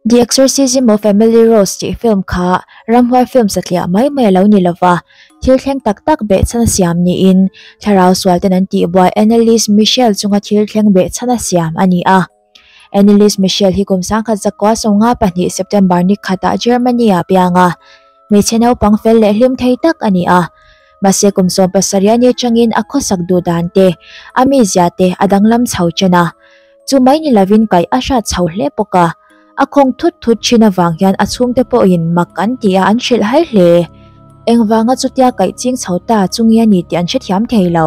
The Exorcism of Emily Rose tih film kha ramhuai film satliah mai mai a lo ni lova, thil thleng tak tak behchhan a siam niin thlarau sual ten an tihbuai Anneliese Michel chunga thil thleng behchhan a siam a ni a. Anneliese Michel hi kum sangkhat zakua 52 September ni khatah Germany ah piang a, hmeichhe naupang fel leh hlim thei tak a ni a. Mahse kum 17 ni atangin a khawsak duh dan te, a mizia te a danglam chho chen a. Chu mai ni lovin kaih a hrat chho hle bawk a, a khawng thut thut thin avang hian a chhungte pawhin mak an ti a an hrilh hai hle. Engvanga chutia kaih ching chho ta chu nge a ni tih an hrethiam thei lo.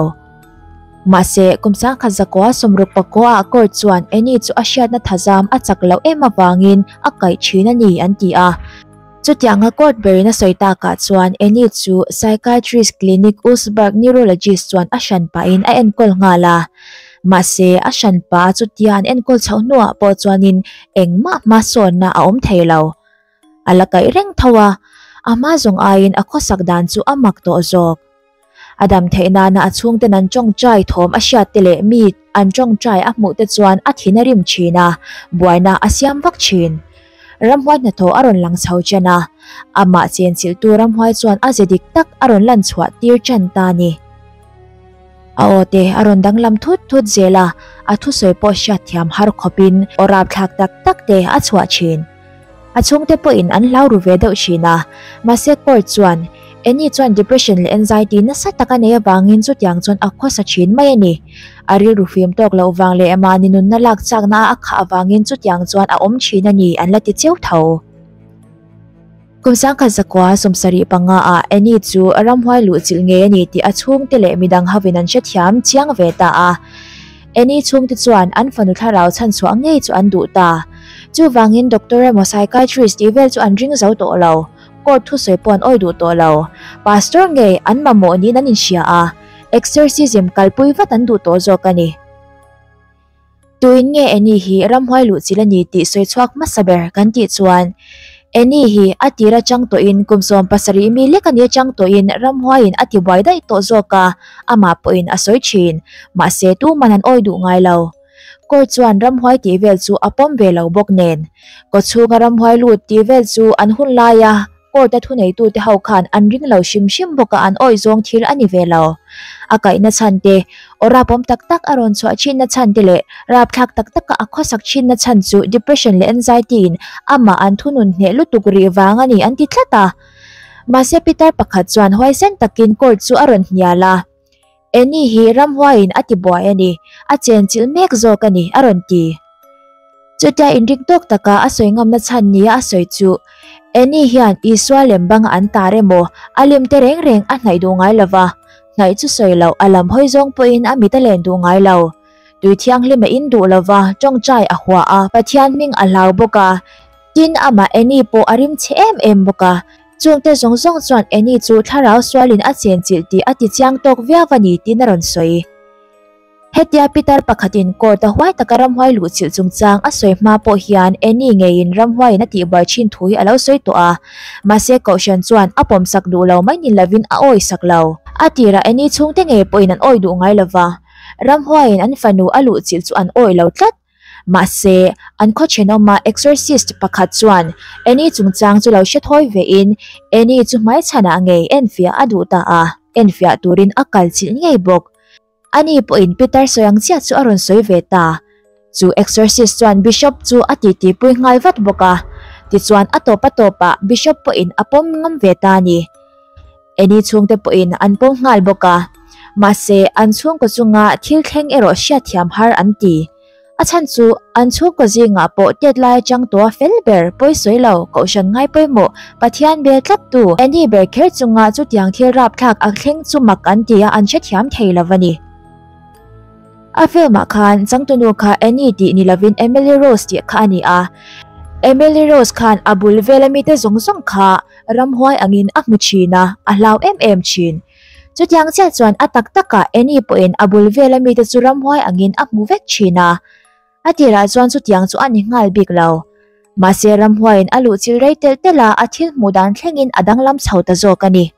Mahse, kum 1969 ah court chuan Annie chu a hriatna thazam a chak loh em avangin a kaih thin a ni an ti a. Chutianga court berin a sawi takah chuan Annie chu psychiatrist clinic Usberg neurologist chuan a hran pahin a enkawl nghal a. Mahse, a hran pa chutia an enkawl chhoh hnuah pawh chuanin engmah hmasawnna a awm thei lo. A la kaih reng tho a, a hma zawng aiin a khawsak dan chu a mak tawh zawk. A dam theih nana a chhungten an tawngtai thawm a hriat te leh mi an tawngtai a hmuh te chuan a thin a rim thin a, buaina a siam vak thin. Ramhuai hnathawh a rawn lang chho chen a, amah chenchilhtu ramhuai chuan a ze dik tak a rawn lan chhuah tir tan ta a ni. A aw te a rawn danglam thut thut zel a, a thusawi pawh hriatthiam har khawpin aw rapthlak tak tak te a chhuah thin. A chhungte pawhin an hlau ru ve deuh thin a, mahse court chuan Annie chuan depression leh anxiety nasa tak a nei avangin chutiang chuan a khawsa thin mai a ni. A rilru fim tawk loh vang leh mahni nunna lak chakna a khah avangin chutiang chuan a awm thin a ni an la ti cheu tho. Kum 1975 ah Annie chu ramhuai luhchilh ngei a ni tih a chhungte leh midang hovin an hrethiam chiang ve ta a. Annie chhungte chuan an fanu thlarau chhanchhuah ngei chu an duh ta. Chuvangin doctor emaw psychiatrist tih vel chu an ring zo tawh lo. Court thusawi pawh an awi duh tawh lo. Pastor ngei an mamawh niin an inhria a, exorcism kalpui vat an duh tawh zawk a ni. Tuin nge Annie hi ramhuai luhchilh a ni tih sawi chhuak hmasa ber kan tih chuan Annie hi a tir atang tawhin kum 17 mi lek a ni atang tawhin ramhuaiin a tibuai daih tawh zawk a, amah pawhin a sawi thin. Mahse tuman an awi duh ngai lo. Court chuan ramhuai tih vel chu a pawm ve lo bawk nen. Kawchhunga ramhuai lut tih vel chu an hun laia court a thuneitute ho khan an ring lo hrim hrim bawk a an awih zawng thil a ni ve lo. A kaihna chhan te, aw rapawm tak tak a rawn chhuah thinna chhan te leh rapthlak tak taka a khawsak thinna chhan chu depression leh anxiety in amah an thunun hneh lutuk rih vang a ni an ti tlat a. Mahse pitar pakhat chuan huaisen takin court chu a rawn hnial a. Annie hi ramhuaiin a ti buai a ni, a chenchilh mek zawk a ni, a rawn ti. Chutia inring tawk taka a sawi ngamna chhan nia a sawi chu, Annie hian Isua lem banga an tar emaw, a lim te reng reng a hnaih duh ngai lova, hnaih chu sawi loh a lam hawi zawng pawhin a mit a len duh ngai lo. Tui thianghlim a in duh lova, tawngtai a hua a, Pathian hming a hlau bawk a, tin amah Annie pawh a rim chhe em em bawk a. Chungte zawng zawng chuan Annie chu thlarau sualin a chenchilh tih a ti chiang tawk viau a ni tiin a rawn sawi. Hetia pitar pakhatin court a huai taka ramhuai luhchilh chungchang a sawi hma pawh hian Annie ngeiin ramhuaiin a tihbuai thin thu hi a lo sawi tawh a, mahse kohhran chuan a pawmsak duh lo mai ni lovin a awisak lo. A tirah Annie chhungte ngei pawhin an awi duh ngai lova, ramhuaiin an fanu a luhchilh chu an awi lo tlat. Mahse, an khaw thenawma exorcist pakhat chuan Annie chungchang chu lo hre thawi vein Annie chu hmaichhanah ngei enfiah a duh ta a, enfiah turin a kal chilh ngei bawk. Ani pawhin Peter sawi ang chiah chu a rawn sawi ve ta. Chu exorcist chuan Bishop chu a titipui nghal vat bawk a, tichuan a tawp a tawpah Bishop pawhin a pawm ngam ve ta a ni. Annie chhungte pawhin an pawm nghal bawk a, mahse an chhungkaw chunga thil thleng erawh hriatthiam har an ti. A chhan chu an chhungkaw zingah pawh tet lai atang tawha fel ber pawi sawi lo, kohhran ngai pawimawh, Pathian bel tlattu Annie ber kher chunga chutiang thil rapthlak a thleng chu mak an ti a, an hrethiam thei lo a ni. A film ah khan changtunu kha Annie tih ni lovin Emily Rose tih kha a ni a, Emily Rose khan a bul vela mite zawng zawng kha ramhuai angin a hmu thin a, a hlau em em thin. Chutiang chiah chuan a tak takah Annie pawhin a bul vela mite chu ramhuai angin a hmu vek thin a. A tirah chuan chutiang chu a ni nghal bik lo. Mahse ramhuaiin a luhchilh rei telh telh a, a thil hmuh dan thlengin a danglam chho ta zawk a ni.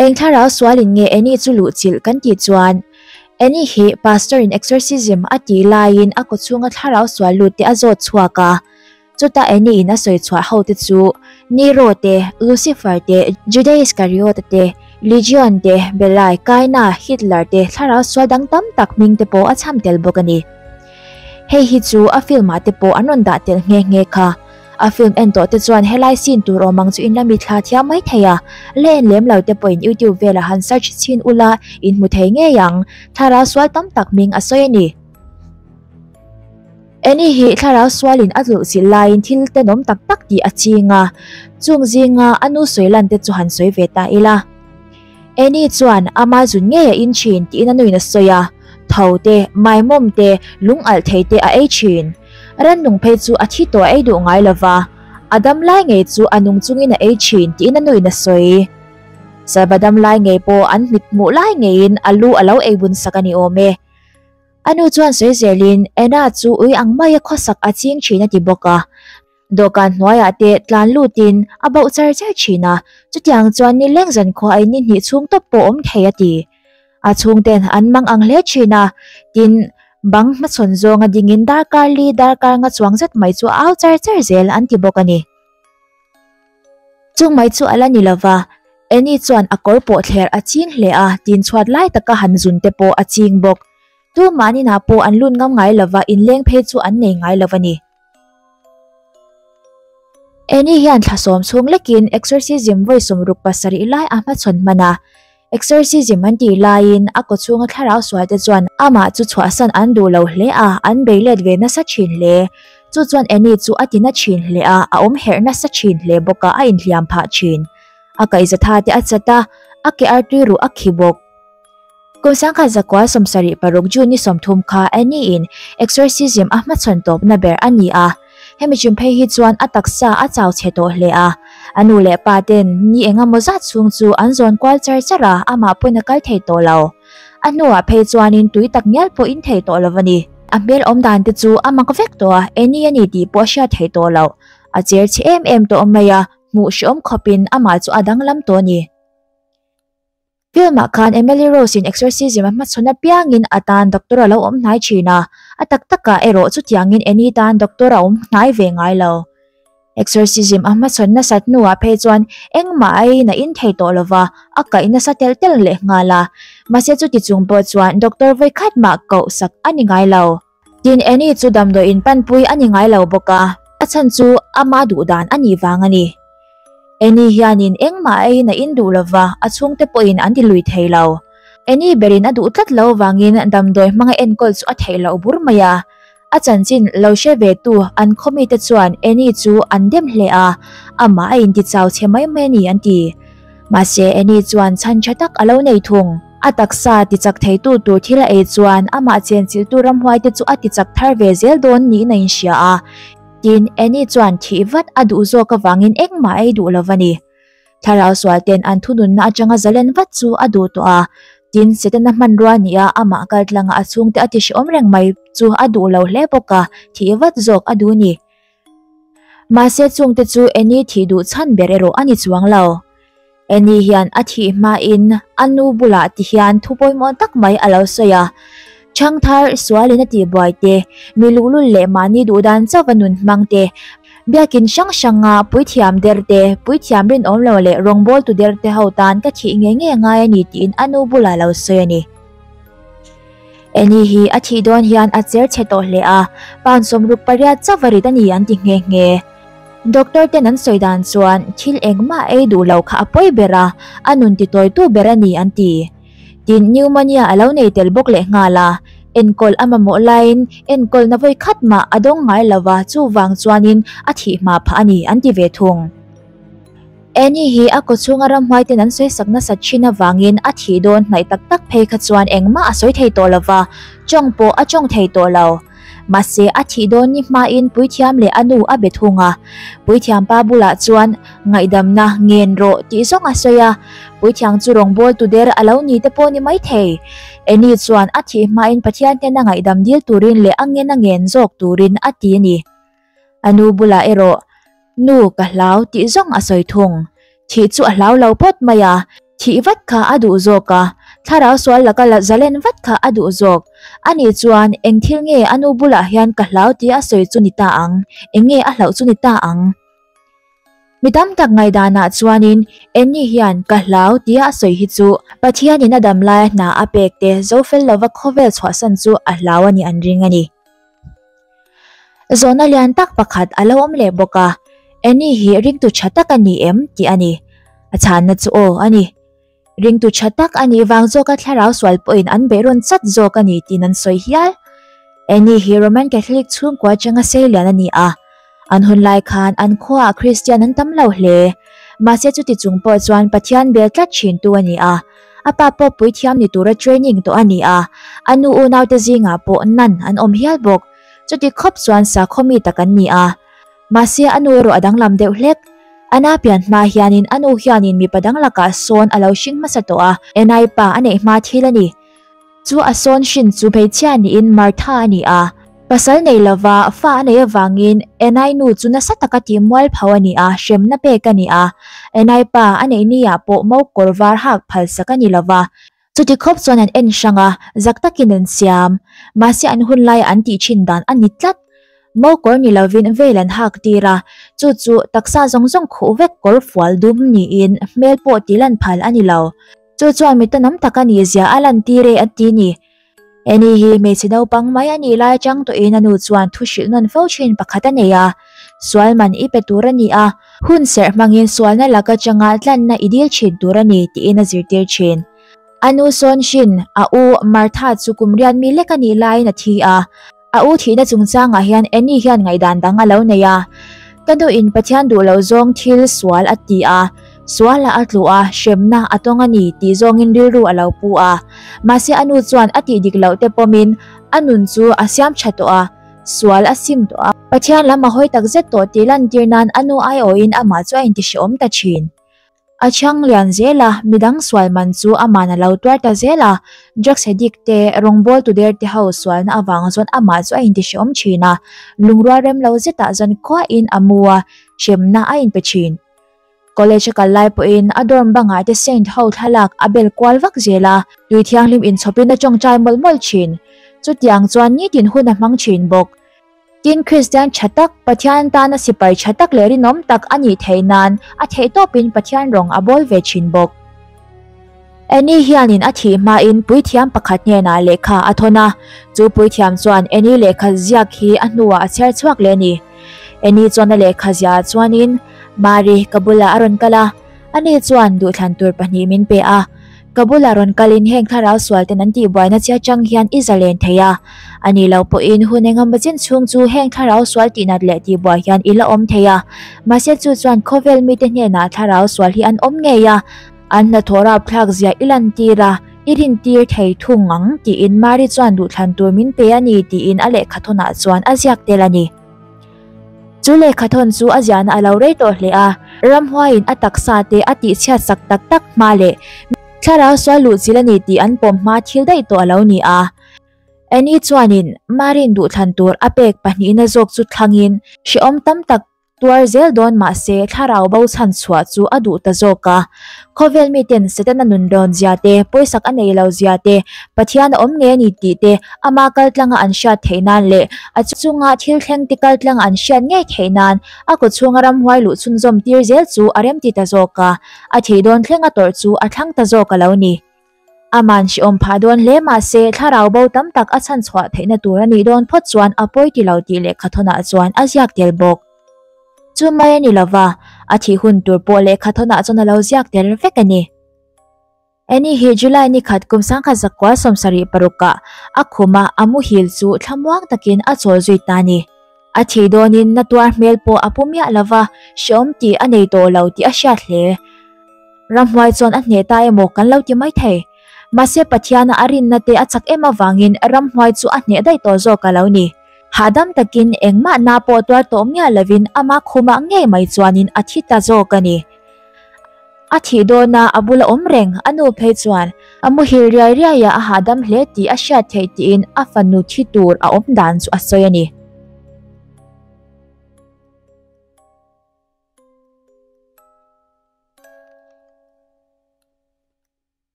Eng thlarau sualin nge Annie chu luhchilh kan tih chuan? Annie hi pastor in exorcism a tih laiin a kawchhunga thlarau sual lut te a zawt chhuak a. Chuta Annie in a sawi chhuah ho te chu Nero te, Lucifer te, Judas Iscariot te, Legion te, Belai, Kaina, Hitler te thlarau sual dang tam tak hming te pawh a chham tel bawk a ni. Hei hi chu a film ah te pawh an rawn dah tel nghe nghe kha. A film en tawh te chuan helai scene tur awm ang chu in la mithla thiam mai thei a, la en lem lo te pawhin youtube velah han search chhin ula in hmu thei ngei ang. Thlarau sual tam tak hming a sawi a ni. Annie hi thlarau sualin a tlulh chilh laiin thil tenawm tak tak tih a ching a, chung zinga a nu sawi lan te chu han sawi ve ta ila. Annie chuan ama zun ngei a in thin tiin a nuin a sawi a, tho te, maimawm te, lung alh thei te a ei thin. Rannung phei chu a thi tawh a ei duh ngai lova, a dam lai ngei chu a nung chungin a ei thin tiin a nuin a sawi. Salva dam lai ngei pawh an mit hmuh lai ngeiin a lu a lo ei bun sak a ni awm e. A nu chuan sawi zelin Anna chu ui ang maia khawsak a ching thin a ti bawk a. Dawhkan hnuaiah te tlan lutin a bauh char char thin a, chutiang chuan nileng zankhua ai ni hnih chhung tawp pawh awm thei a ti. A chhungten an mang ang hle thin a, tin, bang hmachhawn zawnga dingin darkar li darkar nga chuang zet mai chu a au char char zel an ti bawk a ni. Chung mai chu a la ni lova, Annie chuan a kawr pawh thler a ching hle a, tin chhuat lai taka han zun te pawh a ching bawk. Tumah ninah pawh an lut ngam ngai lova, inleng phei chu an nei ngai lova ni. Annie hian thla sawm chhung lekin exorcism vawi sawmruk pasarih lai a hmachhawn hman a. Exorcism an tih laiin a kawchhunga thlarau sualte chuan amah chu chhuahsan an duh lo hle a, an bei let ve nasa thin hle. Chu chuan Annie chu a ti na thin hle a, a awm herh nasa thin hle bawk a, a inhliam phah thin. A kaihzatha te a chat a, a ke artui ruh a khi bawk. Kum sangkhat zakua 76 June ni 30 kha Annie in exorcism a hmachhawn tawpna ber a ni a. Hemi chim phei hi chuan a taksa a chau chhe tawh hle a. A nu leh pa ten ni engemaw zat chhung chu an zawn kual char char a, amah pawn a kal thei tawh lo. A hnuah phei chuanin tui tak ngial pawh in thei tawh lo a ni. A hmel awm dan te chu a mak vek tawh a, Annie a ni tih pawh a hriat theih tawh loh. A cher chhe em em tawh mai a, hmuh hrehawm khawpin amah chu a danglam tawh a ni. Film ah khan Emily Rose in exorcism a hmachhawn apiangin a tan doctor a lo awm hnai thin a, a tak takah erawh chutiangin Annie tan doctor a awm hnai ve ngai lo. Exorcism a hmachhawn nasat hnuah phei chuan engmah a eiin a in thei tawh lova, a kaih nasa telh telh leh nghal a. Mahse chuti chung pawh chuan doctor vawikhat mah koh sak a ni ngai lo. Tin Annie chu damdawi in panpui a ni ngai lo bawk a, a chhan chu ama duh dan a nih vang a ni. Annie hianin engmah a eiin a in duh lova, a chhungte pawhin an ti lui thei lo. Annie berin a duh tlat lo vangin damdawi hmanga enkawl chu a theih loh bur mai a. A chanchin lo hre ve tu an khaw mite chuan Annie chu an dem hle a, amah a inti chau chhe mai mai a ni an ti. Mahse Annie chuan chhan tha tak a lo nei thung. A taksa tichak theitu tur thil a ei chuan amah chenchilhtu ramhuaite chu a tichak thar ve zel dawn niin a inhria a. Tin, Annie chuan thih vat a duh zawk avangin engmah a ei duh lo va ni. Thlarau sualten an thununna atanga zalen vat chu a duh tawh a. Tin, Setana hmanrua nia amah kaltlanga a chhungte a tihrehawm reng mai chu a duh lo hle bawk a, thih vat zawk a duh ni. Mahse chungte chu Annie thih duh chhan ber erawh a ni chuang lo. Annie hian a thih hmain a nu bulah ti hian thu pawimawh tak mai a lo sawi a, Chhangthar sualin a tihbuai te, mi luhlul leh mahni duhdan chauh a nun hmang te, biakin hrang hranga puithiam der te, puithiam rinawm lo leh rawngbawltu der te ho tan ka thih ngei ngei ngai a ni tiin a nu bulah a lo sawi a ni. Annie hi a thih dawn hian a cher chhe tawh hle a, pan 68 chauh a rit a ni an ti nghe nghe. Doctor ten an sawi dan chuan thil engmah ei duh lo kha a pawi ber a, a nun ti tawitu ber a ni an ti. Tin, pneumonia a lo nei tel bawk leh nghal a, enkawl a mamawh laiin enkawlna vawi khat mah a dawng ngai lo va, chuvang chuanin a thih hma phah a ni an ti ve thung. Annie hi a kawchhunga ramhuai ten an sawi sak nasat thin avangin a thih dawn hnaih tak tak phei kha chuan engmah a sawi thei tawh lo va, tawng pawh a tawng thei tawh lo. Mahse a thih dawn ni hmain puithiam leh a nu a be thung a. Puithiam pa bulah chuan ngaihdamna ngen rawh tih zawng a sawi a. Puithiang chu rawngbawltu der a lo ni te pawh ni maithei. Annie chuan a thih hmain Pathian hnena ngaihdam dil turin leh a ngen a ngen zawk turin a ti a ni. A nu bulah erawh, Nu, ka hlau tih zawng a sawi thung. Thih chu a hlau lo phawt mai a, thih vat kha a duh zawk a. Thlarau sual laka la zalen vat kha a duh zawk. Ani chuan eng thil nge a nu bulah hian ka hlau tia a sawi chu ni ta ang? Eng nge a hlauh chu ni ta ang? Mi tam tak ngaihdanah chuanin Annie hian ka hlau tia a sawi hi chu Pathianin a dam laia hna a pek te zo fel lova khawvel chhuahsan chu a hlau a nih an ring a ni. Zawhna lian tak pakhat a lo awm leh bawk a, Annie hi ringtu tha tak a ni em tih a ni. A chhanna chu aw a ni. Ringtu tha tak a nih vang zawka thlarau sual pawhin an beihrawn chat zawk a ni tiin an sawi hial. Annie hi Roman Catholic chhungkua atanga seilian a ni a, an hun lai khan an khuaah Kristian an tam lo hle. Mahse chuti chung pawh chuan Pathian bel tlat thintu a ni a, a pa pawh puithiam ni tura training tawh a ni a, a nu unaute zingah pawh nun an awm hial bawk. Chuti khawp chuan sakhaw mi tak an ni a. Mahse a nu erawh a danglam deuh hlek. Ana pian hma hianin a nu hianin mipa dang lakah sawn a lo hring hmasa tawh a, Enai pa a neih hma thil a ni. Chu a sawn hrin chu hmeichhia niin Martha a ni a. Pasal nei lova fa a neih avangin Enai nu chu nasa taka tih mualpho a ni a, hremna pek a ni a. Enai pa a neih niah pawh mo kawr var hak phalsak a ni lova. Chuti khawp chuan an en hrang a, zak takin an siam. Mahse an hun laia an tih thin dan a ni tlat. Mo kawr ni lovin veil an hak tir a, chu chu taksa zawng zawng khuh vek kawr fual dum niin hmel pawh tih lan phal a ni lo. Chu chuan mi tanam tak a nih zia a lan tir e a ti ni. Annie hi hmeichhe naupang mai a nih lai atang tawhin a nu chuan thu hrilh nawn fo thin pakhat a nei a, Sual man i pe tur a ni a, hun serh hmangin sualna lak atanga tlanna i dil thin tur a ni tiin a zirtir thin. A nu sawn hrin, a u Martha chu kum riat mi lek a nih laiin a thi a. A u thihna chungchangah hian Annie hian ngaihdan dang a lo nei a, Ka nuin Pathian duh loh zawng thil sual a ti a, sualah a tlu a, hremna a tawng a ni tih zawngin rilru a lo pu a. Mahse a nu chuan a tih dik loh te pawmin a nun chu a siam tha tawh a, sual a sim tawh a. Pathian lam a hawi tak zet tawh tih lantir nan a nu aiawhin amah chu a intihrehawm ta thin. A chhang lian zel a, midang sual man chu aman a lo tuar ta zel a, drugs addict te, rawngbawl tu der te ho sualna avang chuan amah chu a intihrehawm thin a, lungrual rem lo zetah chuan khuahin a mu a, hremna a inpe thin. College a kal lai pawhin a dorm bangah te saint ho thlalak a bel kual vak zel a, tui thianghlim inchhawpin a tawngtai mawlh mawlh thin. Chutiang chuan nitin hun a hmang thin bawk. Tin, Kristian tha tak, Pathian tana sipai tha tak leh rinawm tak a nih theih nan a theihtawpin Pathian rawng a bawl ve thin bawk. Annie hianin a thih hmain puithiam pakhat hnenah lehkha a thawn a, chu puithiam chuan Annie lehkha ziak hi a hnuah a chhiar chhuak leh a ni. Annie chuan a lehkha ziahah chuanin, Mari, ka bulah a rawn kal a, ani chuan duhthlan tur pahnih min pe a. Ka bulah rawn kalin heng thlarau sual ten an tihbuaina che atang hian i zalen thei a, a ni lo pawhin hun engemaw chin chhung chu heng thlarau sual tihnat leh tihbuai hian i la awm thei a, mahse chu chuan khawvel mite hnenah thlarau sual hi an awm ngei a, an hnathawh rapthlak zia i lantir a, i rintir thei thung ang tiin Mari chuan duhthlan tur min pe a ni tiin a lehkhathawnah chuan a ziak tel a ni. Chu lehkhathawn chu a ziahna a lo rei tawh hle a, ramhuaiin a taksa te a tihchhiat sak tak tak hma leh thlarau sual luh chil a ni tih an pawm hma thil daih tawh a lo ni a. Annie chuanin Marin duhthlan tur a pek pahnihna zawk chu thlangin hrehawm tam tak tuar zel dawn mah se thlarau bo chhan chhuah chu a duh ta zawk a. Khawvel miten Setana nun rawn zia te, pawisak a nei lo zia te, Pathian a awm ngei a ni tih te ama kal tlanga an hriat theih nan leh a chunga thil thleng te kal tlanga an hriat ngei theih nan a kaw chhunga ramhuai luh chhunzawm tir zel chu a remti ta zawk a, a thih dawn thleng a tawrh chu a thlang ta zawk a lo ni. Aman hrehawm phah dawn hle mah se thlarau bo tam tak a chhanchhuah theihna tur a nih dawn phawt chuan a pawi ti lo tih lehkhathawnah chuan a ziak tel bawk. Chu mai a ni lova, a thih hun tur pawh lehkhathawnah chuan a lo ziak tel vek a ni. Annie hi July ni khat kum sangkhat zakua 76 ah a khum a, a muhil chu thlamuang takin a chawl zui ta a ni. A thih dawnin na tuar hmel pawh a pu miah lova, hrehawm tih a nei tawh lo tih a hriat hle. Ramhuai chuan a hneh ta emaw kan lo ti mai thei. Mahse Pathiana a rinna te a chak em avangin ramhuai chu a hneh daih tawh zawk a lo ni. Hahdam takin engmah na pawh tuar tawh miah lovin ama khumah ngei mai chuanin a thi ta zawk a ni. A thih dawna a bula awm reng a nu phei chuan a muhil riai riai a, a hahdam hle tih a hriat theih tiin a fanu thi tur a awm dan chu a sawi a ni.